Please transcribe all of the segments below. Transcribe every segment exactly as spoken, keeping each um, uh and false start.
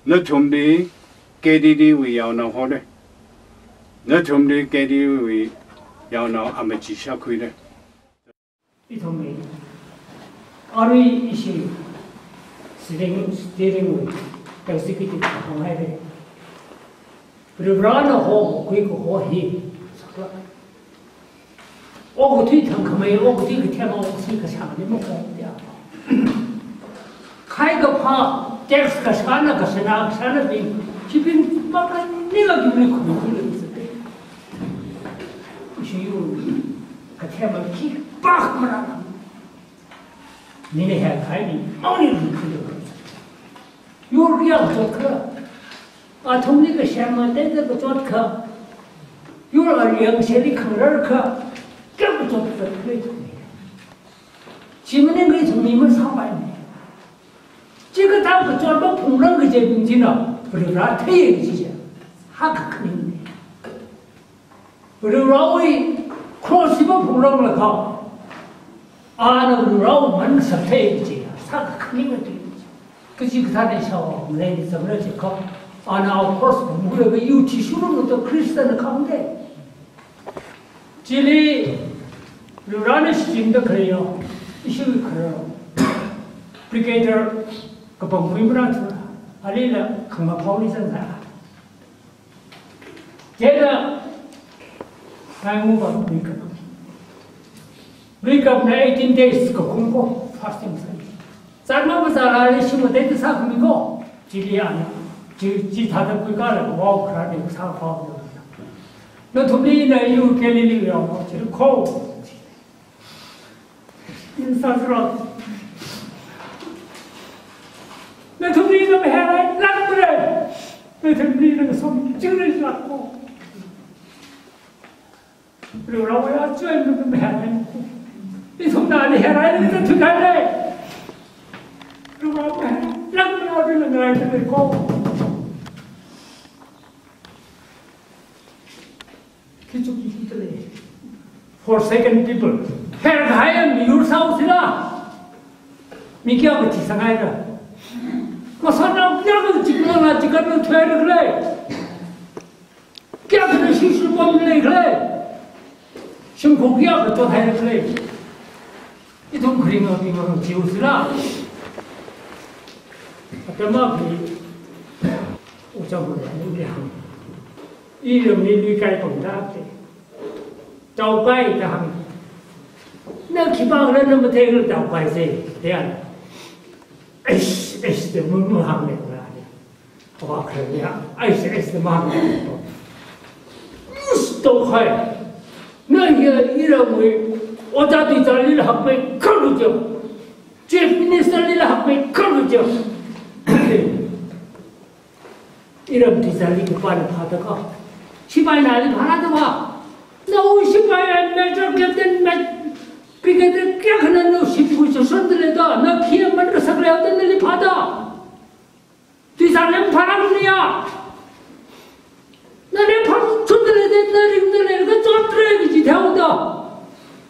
Nathumli K D D wui yaonao hole. Nathumli K D D wui yaonao amachi shākhuile. Ithumli arui ishi steering, steering wui executive kahāng haire. Varivarana hokhui kaho hi sakla. Okathui thangkhamei, okathui kathema, okathui kashāngli makhong dia. Khai kaphā, tax kashāna, kashāna, kashānabing, hibing makanila bingli khuilu zate. Ishi yur kathema khipākha marāna. Nina hekahai mi, mauni lukhuilu. Yur kayākha chotkha. Athumli kasem ateida kachotkha. Yur ariyang sheli khangararkha. Kayākha chotkha khalei thumni. Chi maningakha ithum mi masāpaimane. Chikathā kachot maphungrang kajibing china, Varivara thei kaji chi. Haka khaningne. Varivarawui cross hi maphungranglakha, ana Varivarawui man sāthei kaji, sākakhaning ati. Kachikathāna ishāvā malei ni zamra chiakha, ana cross phungkhuilaga yuchi shurumda Khristana khangde. Chili Varivarana shichinda khalei yo, ishi kharā. Brigadier kapangkhui marā chula, alila khangaphaoli zangza. Chieina, ngai nguva luikap. Luikapna eighteen days kakhum ko, fasting sāi. Zan mavāzāla leishim ateida sākhami ko. Chili ana, chi, chithāda kuikala, wow, kharāli sāphao. Nathumli ina yur Galilee yaomo, chili ko. Ina sāsura. Nathumli ina maheirailākmara. Nathumli ina somchingrilāko. Varivarawui achon ina maheirailāko. Ithumna maheirailākda thuikhaile. Varivara maheirailākmara, Varivara ngarailāko. Khi chukki chukdalei. Forsaken people. Herkahai miyur sāhaosila. Mi kayākha thisangaira. Masotnao kayākha chikmala chikatna thuirakhalei. Kayākhana shishupam leikhalei. Shimkhur kayākha chothaira khalei. Ithum kharinga bingna chihaosila. Atam akhali, ojā bingna hāng. Iramli luikai pangda te. Taokai da hāng. Na khipākhala na matheikhala taokai se, te ana. Eish, eish, te mu, mu hāngle la. Awak kharāya, aise, aise, mang. Mus to khai. Na ya ira mui, ojā tuizālila hakmei kharlu jo. Chief Minister lila hakmei kharlu jo. Iram tuizāli kupana phāda ka. Sipai nali phāda ba. Nao sipai and major captain, ma-, brigadier kayākhana nao ship khuishonda lei da. Na khi man kasak lei da nali phāda. Tuizāli phālākniya. Nali phāchunda lei da, na ringda lei, kachot re kaji theoda.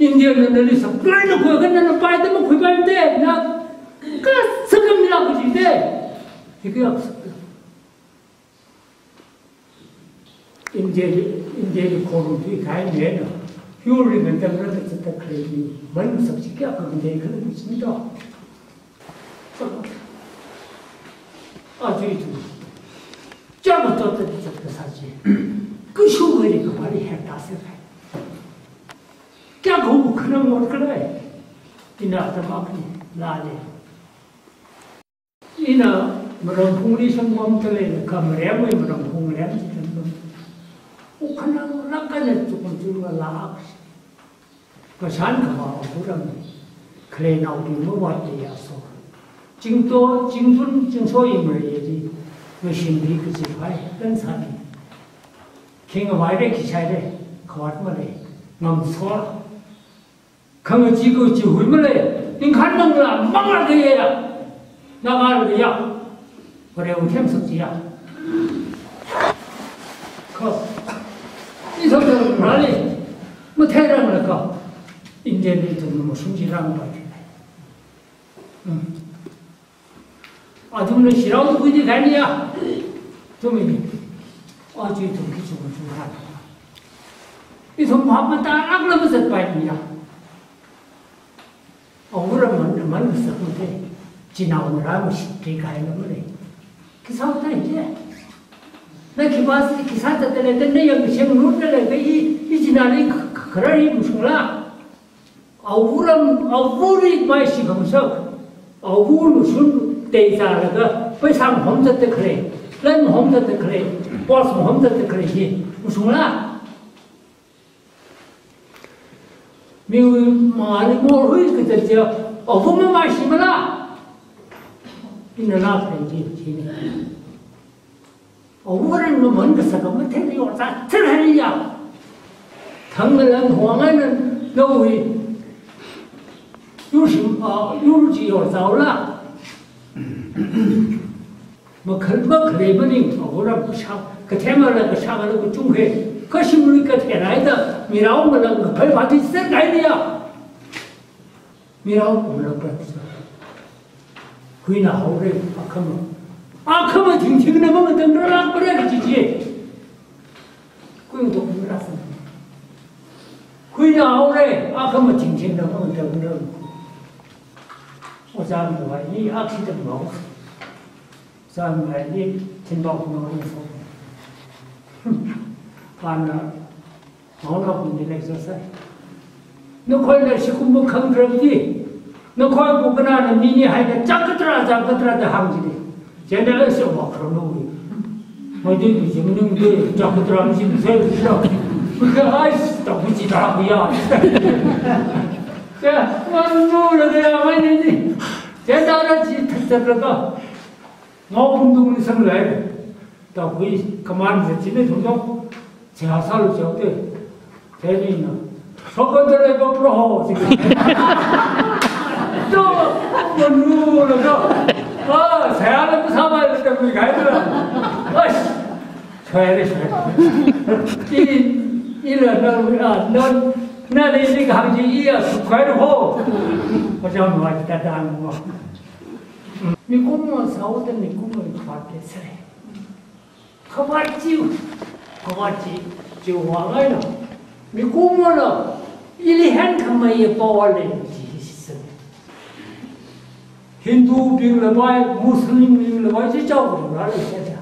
India na nali supply na khuiakha nana paida makhuipaimade, na kasakam la kaji de. Hiki aksak. India li, India li khorumthui kahai miyana, yurli ngantam rāda zatda khalei mi, man masakchi kayākha nganei khala mi chingda. Aja ithum, chāma chotda zatkasā chi, kashuwui ringkaphāli hektāser hai. Kayākha khanang ot khalei, ina atam akhali lale. Ina maramphungli shangwam talei na khamaremwui maramphung rem chi tamdo. Ukhanang lākkana chukum chunga lak. Kashan khavā kuram. Khalei naobing mavātli yaso. Chingto, chingtun, chingso imrei yadi. Ngashinbi kachiphai, kansani. Khingavaire, khishaire, khavāt malei. Ngamsor. Khangachee kachihui malei, ningkhan mangla, mangla kayaya. Naga kayaya. Varewui themsak chiya. Kha. Ithum rali, matheirang la kha. India li ithum mashung chirang ba. Hmm. Athumna shirao tu kuiti kaini ya. Tumini. Aja ithum khi chungchung kha. Ithum hapmata akla mazatpaimana. Awuram man, man kasak mathei. Chinaongarā mashitri kahaila malei. Khi sāda je. Na khi bas, khi sāda tale, tale yang shem lut tale, i, i chinali k-, k-, kharā hi mashungla. Awuram, awuri maishi khangasak. Awur mashun tei zalaga, paisa mahom zatda khalei, lan mahom zatda khalei, boss mahom zatda khalei hi mashungla. Mi mali morhui kaja ja, awur mamaishimala. Ina la khalei ji, ji. Awuran maman kasaka mathei yorza, tharhaiya. Thangnalan huangaina, nawui. Yurshim, ah, yurji yorzaola. Makhal, makhalei maning, awuram kasha, kathemala kasha kala kuchung he. Kashimli katheraida, mirao malang kaphai pati sen kaiya. Mirao kumla pratsa. Khuina haore, akhama. Akhama thingthingna mangatang ralak pare kaji je. Khuina tok mira san. Khuina haore, akhama thingthingna mangatang ralak. Ojā Mawui ni akshi tam mau. Ojā Mawui ni thinbao kumau ni so. Ana Mauna kuni lei sosai. Nakhoina sikumbu khangram ji. Nakhoi bu kanana nini haida chakatra, chakatra da hāng jide. Chieina aso ba khram no wi. Maidi bi jing ning de chakatra mi jing se wi lo. Ai, ta bu ji da bu ya. Ya, man no le de ya, man ni. Chieina ra ji thak thak la ka. Ngau bung dung ni sang lai. Tawui command se chine thumdong, chihā sālu chaote. Teni na. Sokon tere ko proho, si. To, manu lo to. Ah, saya le pusaba le tawui kai la. Ai. Chai le chai. I, i la na, na, na, na le ni ka ji i ya su kai ho. Ojā Mawui ta dan mo. Mikumo sao te mikumo khate se. Khabar chiu, khabar chi, chiu wa ngai no. Mikumo no, ili hen khamei power le, chi hi si se. Hindu bing le bai, Muslim bing le bai, chi chao bing ra le se ja.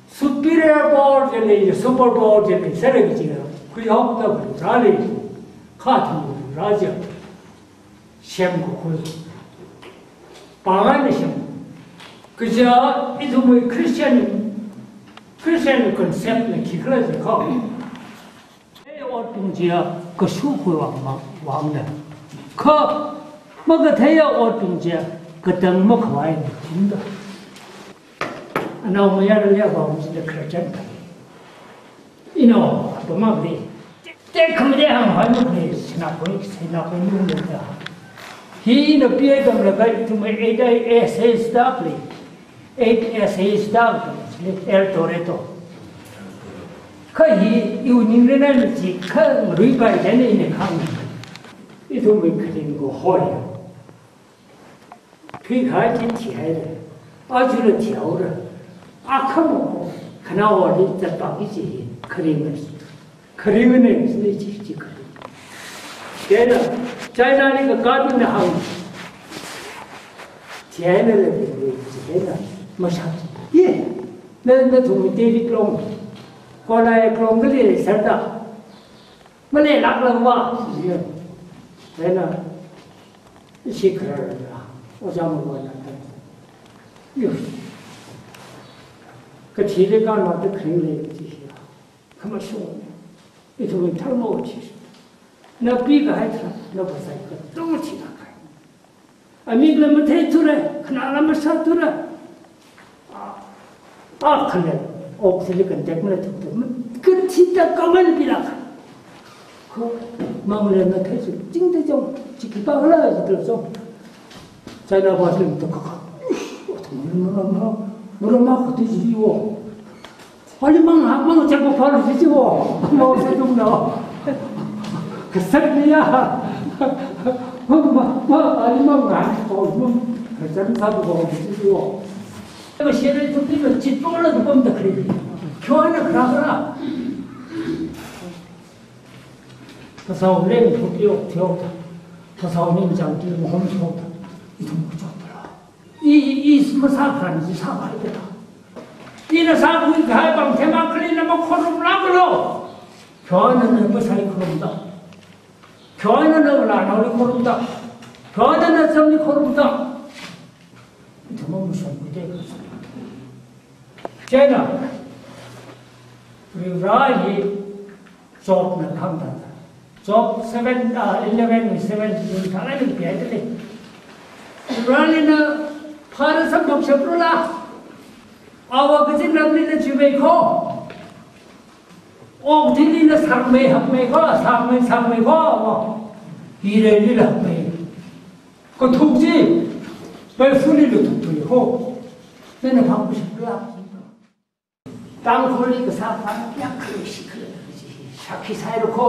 Superior power je le, super power je le, se le chi ra. Khui hok ta ra le, kha thu ra ja. Shem ko khul. Pāngai na shem. Kaja ithumwui Christian, Christian concept na khikhala jiakha. Ei otpung chiya kashu khui wang ma, wang na. Kha, makatheiya otpung chiya katang makhavai na jinda. Anao mayarali avā machida Christian. Ino, apam mavāli. Te khamade hānghaimale, sinapoi, sinapoi nungda. Hi ina P A tamlaga ithum eight essays tāpli. Eight essays tāpli, El Dorado. Kha hi, iwui ningrin eina chi, kha ngarui pai jane ina khang. Ithumwui kharing ko hoi. Thuikahai chi thihaira. Ajala thihaora. Akhama, khanaowali zatpaki chi, kharing na. Kharing na, sini chi, chi kharing. Chieina, China li kakābingna hāng. Thihaina le, thihaina, mashak. Ye, na, nathum David Long. Goliath Long kali le sarda. Maleilāklāva, chieina, ishi khararna, Ojā Mawuina ta. Yo. Kathili kānva ta kharing le, chi hi. Khamashung. Ithum tharmo chi. Na pikahai tharan, na phasai kato chi na kai. Amikla matheithura, khanāla masāthura. A, a khanā, oxygen contact mala thukta, ma, kathita kaman pilak. Ko, mamala matheisu, jingda jong, chiki pa khala jingda jong. China ba slim ta kaka. Mala, mala, mala, mala ma kati ji wo. Alimang ha, mang chakpa phalu sisi wo. Mao Zedong na. Kasakni ya. Ma, ma, alimang ha, ko, ma. Chānsā bu ko chi wo. Ba share tu pi ba chi to la tu pam ta kri. Kyo na kra kra. Phasā leng tu pi ok theo ta. Phasā leng chang tu mo hom theo ta. Ithum ko chok ta. I, i, i masākhan chi sākahai ta. Ina sākhuikahai bang thema kali na makhorumlāk lo. Kyo na na masai khorum ta. Kyo na na la na li khorum ta. Kyo na na cham li khorum ta. Ithum mo shong ku te ka sa. Chieina, Varivara hi Job na hāngda. Job seven, ah, eleven, seven, thālai ni pi ai te. Varena phara samphang shapru la. Awa kazin lamli na chibai ko. Okathuili na sangmei hakmei ko, sangmei, sangmei ko. Hireili la hakmei. Kathuk chi, bai fuli lu thuk tui ko. Nana phang ku shapru la. Tangkhulli kasā phang kayākha leishikhala, shākhi sāhaira ko.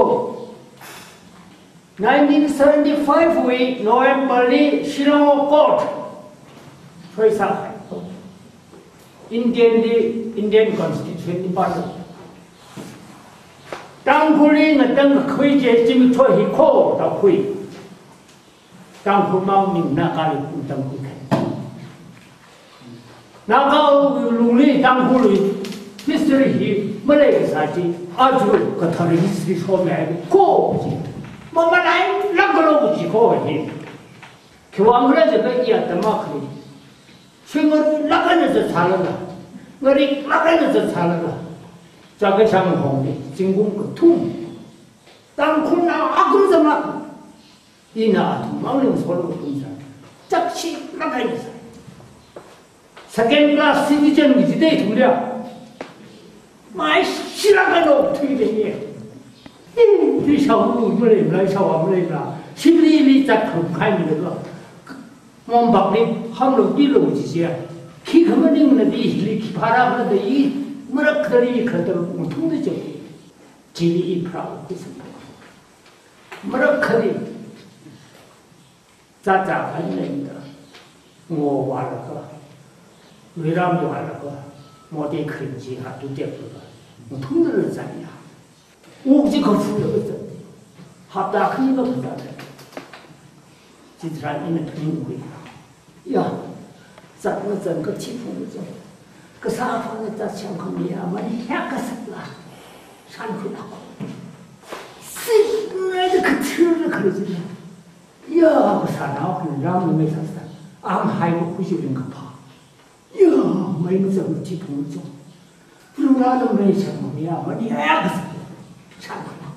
Nineteen seventy-five wui November li Shillong Court soi sāhai. Indian li, Indian Constitution li pāda. Tangkhulli ngatangkhui chi zimiksho hi ko da khui. Tangkhul maning Nagali tangkhui khan. Naga lungli Tangkhul history hi maleisā chi, aja kathar history shomei ko chi. Mamalailāk lo chi ko hi. Khiwuivang khala jiakha iya tama khali. Sui ngaruilāk eina zatsālala. Ngarilāk eina zatsālala. Chākashang hongli, zingkum kathum. Tangkhulna akum zanga. Ina athum mangling solo kum zanga. Chapshilāk eina zanga. Second class citizen wui jidai thumlia. Maishilāk eina okthuida ye. Hi, hi shaolu maleimala, shawa maleimala. Shimli li chat khum khai mi lo. Mombak li hanglo tilo chi chia. Khikha maningmana di hili khi phara khala da i. Marak khali khata muthumda chok. Chili i proud kusum. Marak khali. Cha cha khan lengda. Ngo walaga. Viram walaga. Mode khin chi ha tu tek laga. Muthumda la zanya. Wuk chi khafu laga zat. Hapta khani ba kazat. Chitharan ina phaning hui. Ya, zat mazang kachi phung zang. Kasā phang na zat chang khami ya, mani ya kasā la. Shan khu la ko. Si, ngai da kathir na khalu zin. Ya, kasā na khu ram na mai sā sā. Am hai ko khu shi ring kapha. Ya, mai mazang kachi phung zang. Phung na na mai chang khami ya, mani ya kasā. Shan khu la.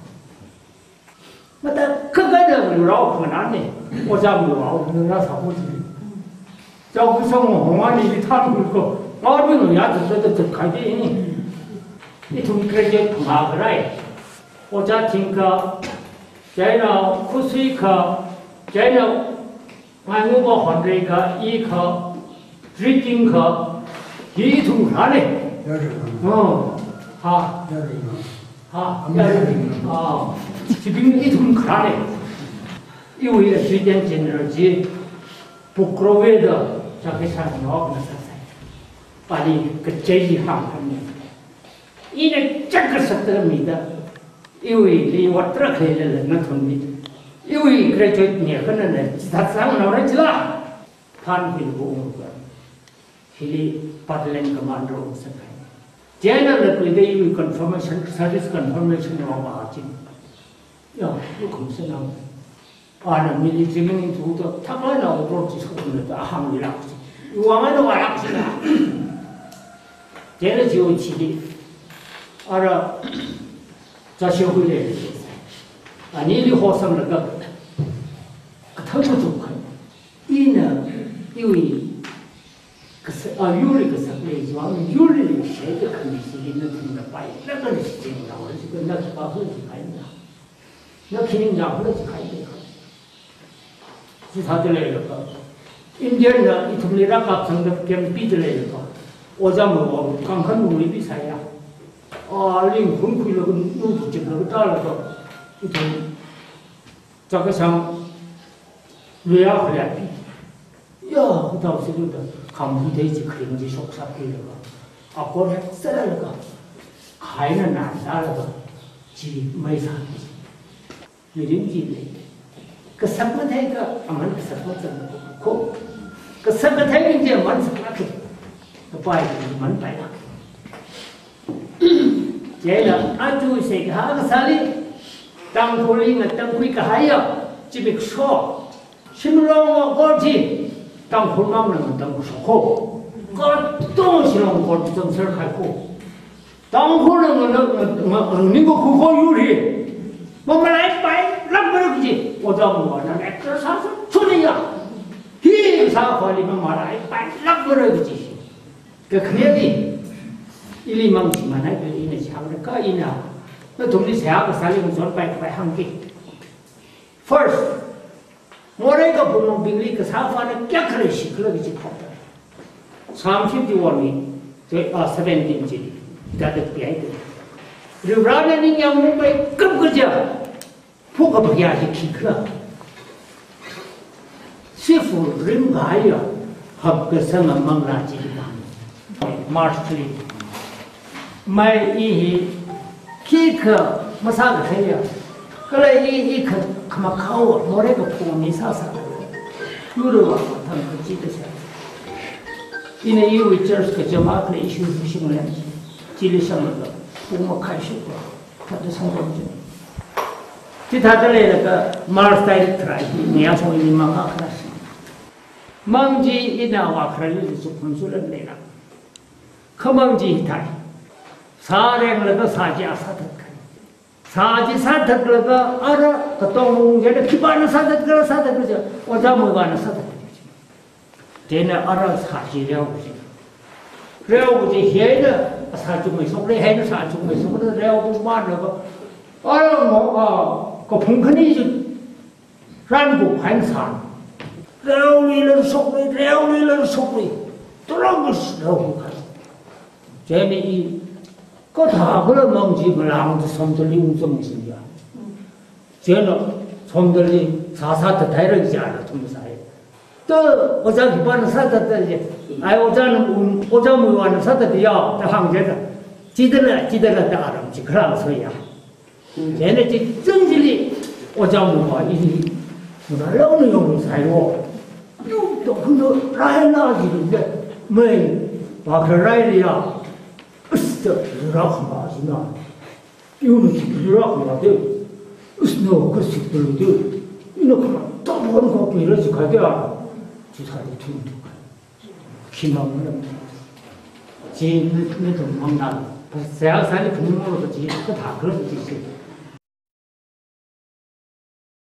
Mata kakada rao khanane, ojā mrao nara sākho chi. Chao kusang honga ni than ko, ngao ni ya zat zat zat khai de ni. Ithum graduate phangā kharai. Ojā Thingkha, chieina Khusui kha, chieina Ngaingu ba Honrei kha, i kha, Riking kha, hi ithum kharane. Yare. Oh, ha. Yare. Ha, Am yare. Yare. Ah, chibing ithum kharane. Iwui Assistant General chi, Pukrowe da, Chakesang nok na sāsai. Pali kachei ji hāng hāng ni. Ina chak kasā tara mida. Iwui li wat tara khalei lala na thun ni. Iwui graduate ni kana na, zat sang na ora jila. Than hili ungka. Hili Patleng Commando ungsakai. Chieina la kuida iwui confirmation, service confirmation lo ba chin. Ya, lu kum se nang. Ana military ming tu to, thaklāk eina order chi sukun le ta hāngmilāk chi. Iwui ngai na walāk chi na. Chieina jiu chili. Ara, za xiu hui le. Anili hosang laga. Kathang kathang khai. Ina, iwui, kasa, a, yurli kasak lei jiwang, yurli lei shai kakhami sili nathumna pailaga na shichingrao, na khipā hu jihaina. Na khining ja hu jihaina. Chithāda leilaga. Indian na ithumli rākapsangda kempi da leilaga. Ojā mrao, kangkhan mrao pisaya. A, ling khun khuilaga, nu tu chimlaga tālaga. Ithum Chakasang, luya khuya pi. Ya, kataosi luda, khambu dei chi kharing chi shoksap kilaga, akor hek sālaga, khaina nan sālaga, chi mai sāki. Mirin chi lei. Kasak mathei ka, aman kasak mazang ko. Kasak mathei ning chi aman saklāki. Kapai aman pailāki. Chieina, aja seihā kasāli, Tangkhulli ngatangkhui kahaiya, zimiksho, shimlong akor chi, Tangkhul mangna ngatangkhuishok ko. Katonga Shillong akor chi zangser kahai ko. Tangkhulna nga, nga, nga, nga, ningkakhui ko yur hi. Mamalaipailākmara kaji. Ojā Muivahna lecture sāsa chuniya. Hi sākhali mamalaipailākmara kaji. Kakhaneli, ili mang chi manai pe ina chang ka ina. Nathumli seihā kasāli ngachonpai khavai hāngki. First, morei kaphungbingli kasāvāna kayākha leishi khala kaji phokta. Psalm fifty-one li, twe-, ah, seventeen chili, hithāda pihaida. Varivarana ningyāng mumei kap kaja, phakaphayā hi khikhala. Sifu rim kahaiya, hapkasanga manglā chi hi mang. March three. Mai i hi khikha masākatheiya. Kala i, i kha, khamakhao, morei kaphung mi sāsa. Yurwa thang kachida sā. Ina iwui church kacham akha issue fishing land. Chili sanglaga, pung makhai shukwa. Thāda sangpam chi. Chithāda leilaga March tarik tharā hi, niyasong ini mang akha si. Mang chi ina āva kharali chukhum sulan leila. Khamang chi hithai. Sā renglaga sā chi a sāthat khai. Sā chi sāthatlaga ara katong lung jana khipāna sāthat khala sāthat khala chi. Ojā Muivahna sāthat khala chi. Chieina ara sā chi reo chi. Reo chi hieina sā chungmeisok lei, hieina sā chungmeisok lei, reo bu manlaga. Ara ngo, a, kaphung khani chi. Rangu phain san. Reoli lan shokli, reoli lan shokli. Tolong bus reoli kan. Chieina i, kathā khala mang chi ngalang chi Somdalli ungzang siya. Chieina Somdalli sā sāthat haira jana thum sai. Ta ojā khipāna sāthat ji. Ai ojāna, um, Ojā Muivahna sāthat ya, da hāng jida. Chidala, chidala da aram chi kharang soya. Chieina chi zang chili, Ojā Muivah i, ngalāngna yong saiwo. Yu to kuno raina ji de, mai, ba kha rai ya. Usta, ra khama jina. Yu ni ji ra khama de. Usno ka sik de de. Ino khama, ta bon ko pi ra ji kha de a. Chi sa de thum thum. Khimang lam. Chi ni, ni thum mang na. Seihā sāli phun mo lo chi, kathā khala chi chi.